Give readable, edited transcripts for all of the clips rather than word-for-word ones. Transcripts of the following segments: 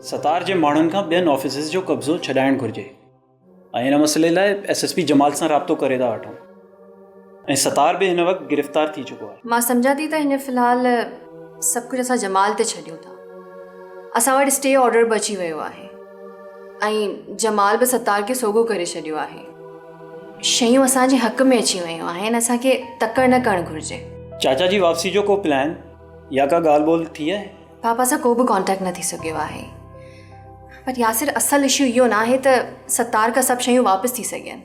ستار جي ماڻهن کان ٻين آفيسز جو قبضو ڇڏائڻ گهرجي ۽ ان مسئلي لاء ايس ايس پي جمال سان رابطو ڪري ٿا وٺون ۽ ستار به هن وقت گرفتار ٿي چڪو آهي. مان سمجهان ٿي ته هن في الحال سڀ ڪجهه اسان جمال تي ڇڏيون ٿا. اسان وٽ اسٽي آرڊر به اچي ويو آهي ۽ جمال به ستار کي سوگهو ڪري ڇڏيو آهي. شيون اسان جي حق ۾ اچي ويون آهن اسان کي تڪڙ نه ڪرڻ گهرجي. چاچا جي واپسي جو ڪو پلان يا ڪا ڳالهه ٻولهه ٿي آهي؟ پاپا سان ڪو به ڪانٽيڪٽ نه ٿي سگهيو آهي. پر ياسر اصل اشو اهو ناهي ته ستار کان سڀ شيون واپس ٿي سگهين.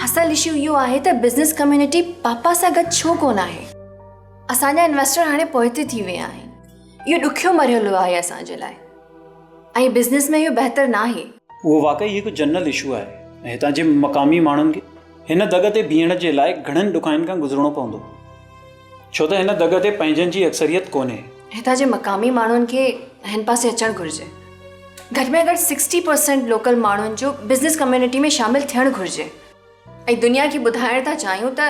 اصل اشو اهو آهي ته بزنس ڪميونٽي پاپا سان گڏ ڇو ڪونه آهي. اسان جا انويسٽر هاڻي پوئتي ٿي ويا آهن. اهو ڏکيو مرحلو آهي اسان جي لاء ۽ بزنس ۾ اهو بهتر ناهي. اهو واقعي هڪ جنرل اشو آهي ۽ هتان جي مقامي ماڻهن کي هن دڳ تي بيهڻ جي لاء گهڻن ڏکائين کان گذرڻو پوندو. ڇو ته هن دڳ تي پنهنجن جي اڪثريت ڪونهي. هتان جي مقامي ماڻهن کي هن پاسي اچڻ گهرجي. گهٽ ۾ گهٽ سڪسٽي پرسينٽ لوڪل ماڻهن جو بزنس ڪميونٽي ۾ شامل ٿيڻ گهرجي ۽ دنيا کي ٻڌائڻ ٿا چاهيون ته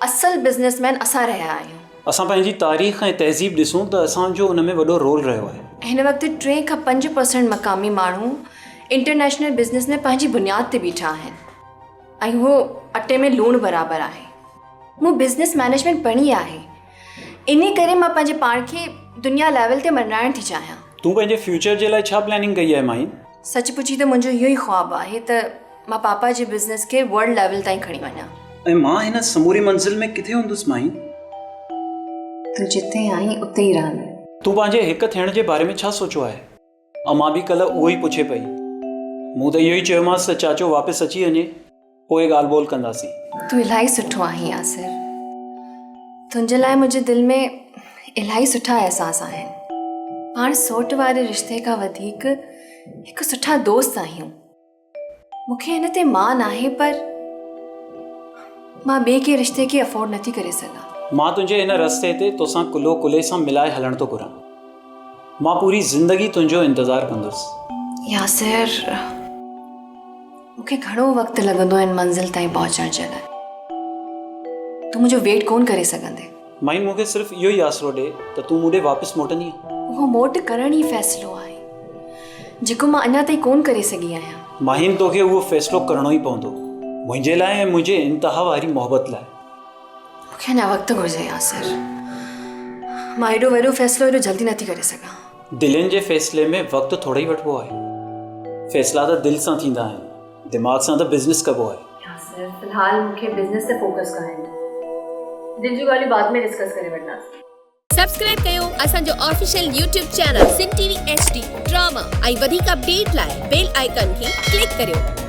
اصل بزنس مين اسان رهيا آهيون. اسان پنهنجي تاريخ ۽ تهذيب ڏسون ته اسان جو ان ۾ وڏو رول رهيو آهي. هن وقت 3 کان 5 پرسينٽ مقامي ماڻهو انٽرنيشنل بزنس ۾ پنهنجي بنياد تي بيٺا آهن ۽ اهو اٽي ۾ لوڻ برابر آهي. مون بزنس مئنيجمينٽ پڙهي آهي انهي ڪري مان پنهنجي پاڻ کي دنيا ليول تي مڃرائڻ ٿي چاهيان. تون پنهنجي فيوچر جي لاء ڇا پلاننگ ڪئي آهي ماهين؟ سچ پڇين ته منهنجو اهو ئي خواب آهي ته مان پاپا جي بزنس کي ورلڊ ليول تائين کڻي وڃان. ۽ مان هن سموري منزل ۾ ڪٿي هوندس ماهين؟ تون جتي آهين اتي ئي رهندين. تون پنهنجي هڪ ٿيڻ جي باري ۾ ڇا سوچيو آهي؟ امان به ڪلهه اهو ئي پڇي پئي. مون ته اهو ئي چيومانس ته چاچو واپس اچي وڃي پوء ڳالهه ٻولهه ڪنداسين. تون الاهي سٺو آهين ياسر. تنهنجي لاء منهنجي دل ۾ الاهي سٺا احساس آهن. پاڻ سوٽ واري رشتي کان وڌيڪ هڪ سٺا دوست آهيون. مون کي هن تي مان آهي پر مان ٻئي ڪنهن رشتي کي افورڊ نٿي ڪري سگهان. مان تنهنجي هن رستي تي توسان ڪلهو ڪلهي سان ملائي هلڻ ٿو گهران. مان پوري زندگي تنهنجو انتظار ڪندس. ياسر، مون کي گهڻو وقت لڳندو هن منزل تائين پهچڻ جي لاء. تون منهنجو ويٽ ڪونه ڪري سگهندين. مائين مون کي صرف اهو ئي آسرو ڏي ته تون مون ڏي واپس موٽندينء. اهو موٽ ڪرڻ ئي فيصلو آهي، جيڪو مان اڃا تائين ڪونه ڪري سگهي آهيان. ماهين توکي اهو فيصلو ڪرڻو ئي پوندو، منهنجي لاء ۽ منهنجي انتها واري محبت لاء. مون کي اڃا وقت گهرجي ياسر. مان ايڏو وڏو فيصلو ايڏو جلدي نٿي ڪري سگهان. دلين جي فيصلي ۾ وقت ٿورئي وٺبو آهي. فيصلا ته دل سان ٿيندا آهن، دماغ سان ته بزنس ڪبو آهي. ياسر في الحال مون کي بزنس تي فوڪس ڪرڻ ڏي. دل جون ڳالهيون بعد ۾ ڊسڪس ڪري وٺنداسين. سبسڪرائب ڪيو اسان جو official YouTube channel Sindh T V H D drama ۽ وڌيڪ اپڊيٽ لاء بيل آئيڪان کي ڪلڪ ڪريو.